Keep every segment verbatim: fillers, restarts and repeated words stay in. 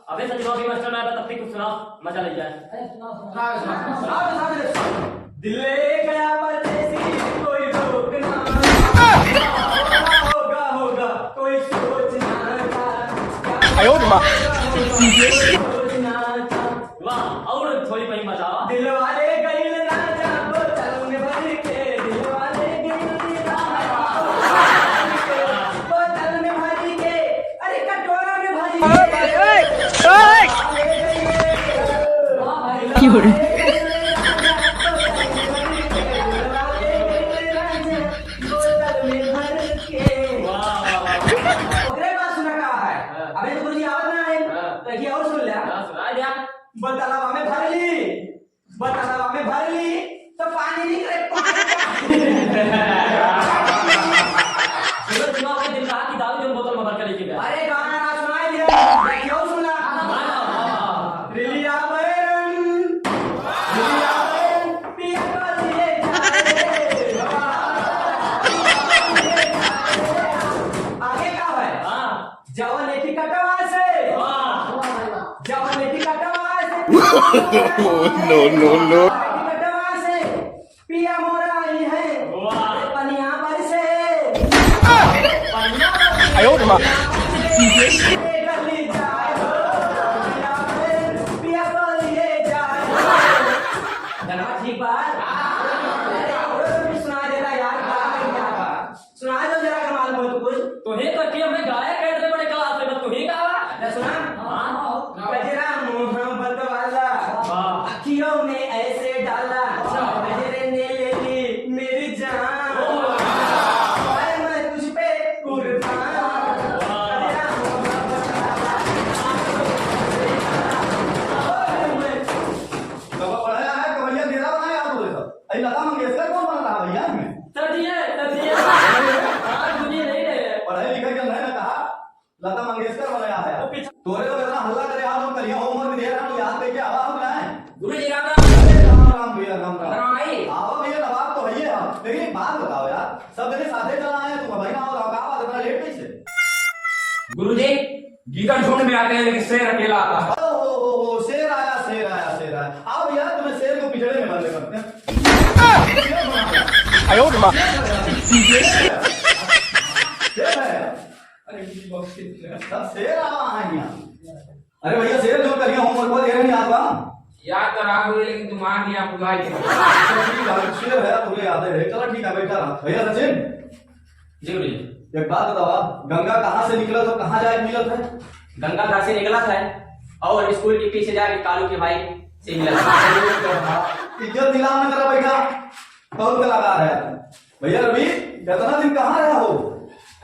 अबे सचिन, अभी मास्टर में आया, तब तक कुछ सुनाओ, मजा ले जाए। अरे सुनाओ, सुनाओ। सुनाओ, सुनाओ, सुनाओ। दिल ले गया परदेसी, कोई रोक ना। होगा, होगा, होगा, कोई सोच ना था। आयो रे माँ। कोई सोच ना था। वाह, और थोड़ी कहीं मजा। दिल वाले गइल राजा बोतल में भर के, दिल वाले गइल राजा बोतल में भर के, अरे कटोरा में भर के। की हो रही? बोतल में भर के। वाह, वाह, वाह। ओकरे बाद सुना का है? हाँ। अबे तो गुरुजी आवत ना है। हाँ। तो ये और सुन ले। हाँ, सुना दिया। बोतलवा में भर ली, बोतलवा में भर ली, तो पानी निकले, पानी। चलो, सुना, आपने दिल कहा कि दारू जो बोतल में भर के लेके गया। अरे, गाना ना सुनाई दिया, या क्यों सुना? हाँ, हाँ, हाँ, हाँ। रिलिया बैरन, रिलिया बैरन, पिया को लिए जा रे। आगे का है? हाँ। जवन टिकटवा से, वाह। जवन टिकटवा से, No, no, no। टिकटवा से पिया मोरा आई है, वाह। पनिया पर से। पनिया पर से। आयो रे माँ। पिया को लिए जाए। धन्यवाद जी, बात। अरे, और भी सुना देता यार, बात क्या बात। सुना दो जरा, कमाल बहुत कुछ। तो हे तो कि हमने गाया कहते बड़े क्लास में, बस तू ही गावा। ले सुना। हाँ। गजरा मोहब्बत वाला, हाँ। अखियों में ऐसे डाला, अच्छा। गजरे ने ले ली मेरी जान। ओह। हाय मैं तुझ पे कुर्बान। वाह। गजरा मोहब्बत वाला, हाय मैं कब पढ़ाया है, कब ये मेरा बनाया आप लोग सब? अरे लता मंगेशकर कौन बना रहा भैया इनमें? सर जी है, सर जी है। हाँ, सुनिए, नहीं रहे। पढ़े लिखे के नहीं ना कहा, लता मंगेशकर बनाया है। वो पीछे तोरे तो इतना हल्ला करे, आज हम करिया homework दे रहा हूँ, याद लेके आवा हम ना है। गुरु जी, राम राम। अरे राम राम भैया, राम राम। राम आई। आवा भैया, नवाब तो है ही है, लेकिन एक बात बताओ यार, सब जने साथे चला आए, तुम भाई ना हो, का बात, इतना लेट कैसे? गुरु जी, गीदड़ झुंड में आते हैं, लेकिन शेर अकेला आता है। ओ हो हो हो, शेर आया, शेर आया, शेर आया। आओ यार, तुम्हें शेर को पिंजड़े में बंद करते हैं। आयो रे माँ। शेर है। शेर है। अरे, सब शेर आवा है यहाँ। अरे भैया, शेर जो करिए, homework को दे रहे हैं यहाँ का। याद तो रहा हुए, लेकिन दिमाग यहाँ भुला गया। सचिन भाई, शेर है, तुम्हें याद है। चलो ठीक है, बैठा रहा। भैया सचिन, जी भैया। एक बात बतावा, गंगा कहाँ से निकलत है, कहाँ जाके मिलत है? गंगा कहाँ से निकलत है और स्कूल के पीछे जाके कालू के भाई से मिलत है। इज्जत नीलाम न करा बैठा, बहुत कलाकार है। भैया रवि, कितना दिन कहाँ रहा हो?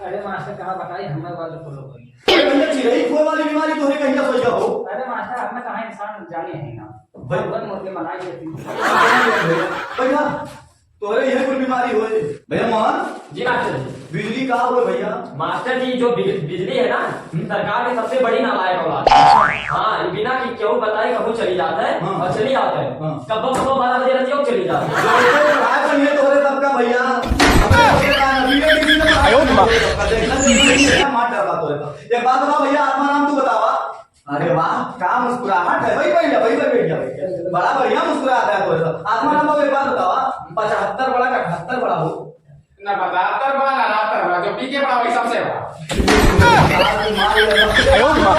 अरे मास्टर, कहाँ बताई, हमारे वाले फॉलो करिए। अरे भैया, चिरई खोए वाली बीमारी तोहरे कहिया से हो? अरे मास्टर, अपना कहाँ इंसान जाने है ना। भाई। भगवान मोर के मनाई देती। भैया, तोहरे यह कुल बीमारी होए। भैया मोहन। जी मास्टर जी। बिजली का होए भैया? मास्टर जी, जो बिज-, बिजली है ना, हम्म। सरकार की सबसे बड़ी नालायक औलाद। हाँ, बिना कि क्यों बताए कहूँ चली जाता है हाँ। और चली जाता है। हाँ। कब्बो कब्बो बारह बजे रहती है, वो चली जाता है। जो पढ़ाई तो ये तोहरे सबका भैया। आयो रे माँ। मार डाला तोहरे तो। एक बात बताओ भैया, आत्मा राम तू बतावा। अरे वाह, का मुस्कुराहट है भाई, भैया, भाई, भाई, भैया, भैया। बड़ा बढ़िया मुस्कुराहट है तोहरे तो। आत्मा राम बाबू, एक बात बतावा, पचहत्तर बड़ा का अठहत्तर बड़ा हो? ना पचहत्तर बड़ा, ना अठहत्तर बड़ा, जो पी के बड़ा वही सबसे बड़ा। आयो रे माँ।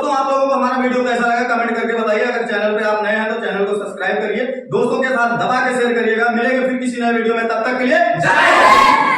तो आप लोगों को हमारा video कैसा लगा, comment करके बताइए। अगर channel पे आप नए हैं तो channel को subscribe करिए, दोस्तों के साथ दबा के share करिएगा। मिलेंगे फिर किसी नए video में, तब तक के लिए जय हिंद।